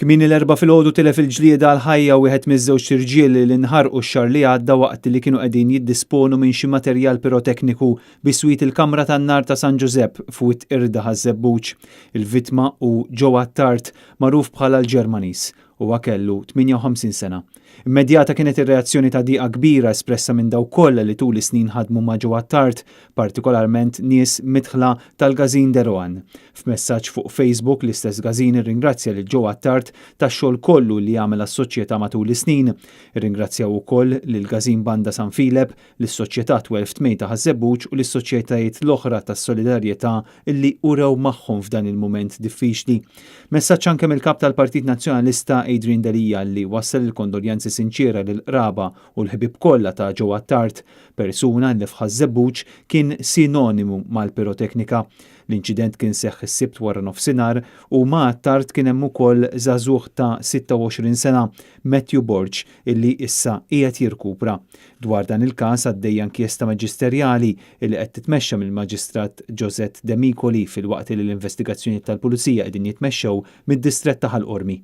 Kmieni l-Erbgħa filgħodu tilef il-ġlieda għall-ħajja wieħed miż-żewġt irġiel li nħarqu x-xahar li għadda waqt li kienu qegħdin jiddisponu minn xi materjal pirotekniku biswit il-Kamra tan-Nar ta' San Ġużepp f'Wied Qirda Ħaż-Żebbuġ. Il-vittma hu Joe Attard, magħruf bħala l-Ġermaniż. Huwa kellu 58 sena. Immedjata kienet ir-reazzjoni ta' dieqa kbira espressa minn dawk kollha li tul is-snin ħadmu ma' Joe Attard, partikolarment nies midħla tal-Gazin de Rohan. F'messaġġ fuq Facebook, l-istess Gazin irringrazzja lil Joe Attard tax-xogħol kollu li għamel għas-soċjetà matul is-snin. Irringrazzjaw ukoll lill-Gazin Banda San Filep, lis-Soċjetà 12th May ta' Ħaż-Żebbuġ u lis-soċjetajiet l-oħra tas-solidarjetà illi urew magħhom f'dan il-mument diffiċli. Messaġġ anke mill-Kap tal-Partit Nazzjonalista Adrian Delia li wassal il-kondoljanzi sinċiera lill-qraba u l-ħbieb kollha ta' Joe Attard, persuna li f'Ħaż-Żebbuġ kien sinonimu mal-piroteknika. L-inċident kien seħħ is-Sibt waranofsinhar u ma' Attard kien hemm ukoll żagħżugħ ta' 26 sena, Matthew Borg, illi issa qiegħed jirkupra. Dwar dan il-każ għaddejja inkjesta maġisterjali illi qed titmexxa mill-Maġistrat Josette Demicoli filwaqt li l-investigazzjonijiet tal-Pulizija qegħdin jitmexxew mid-Distrett ta' Ħal Qormi.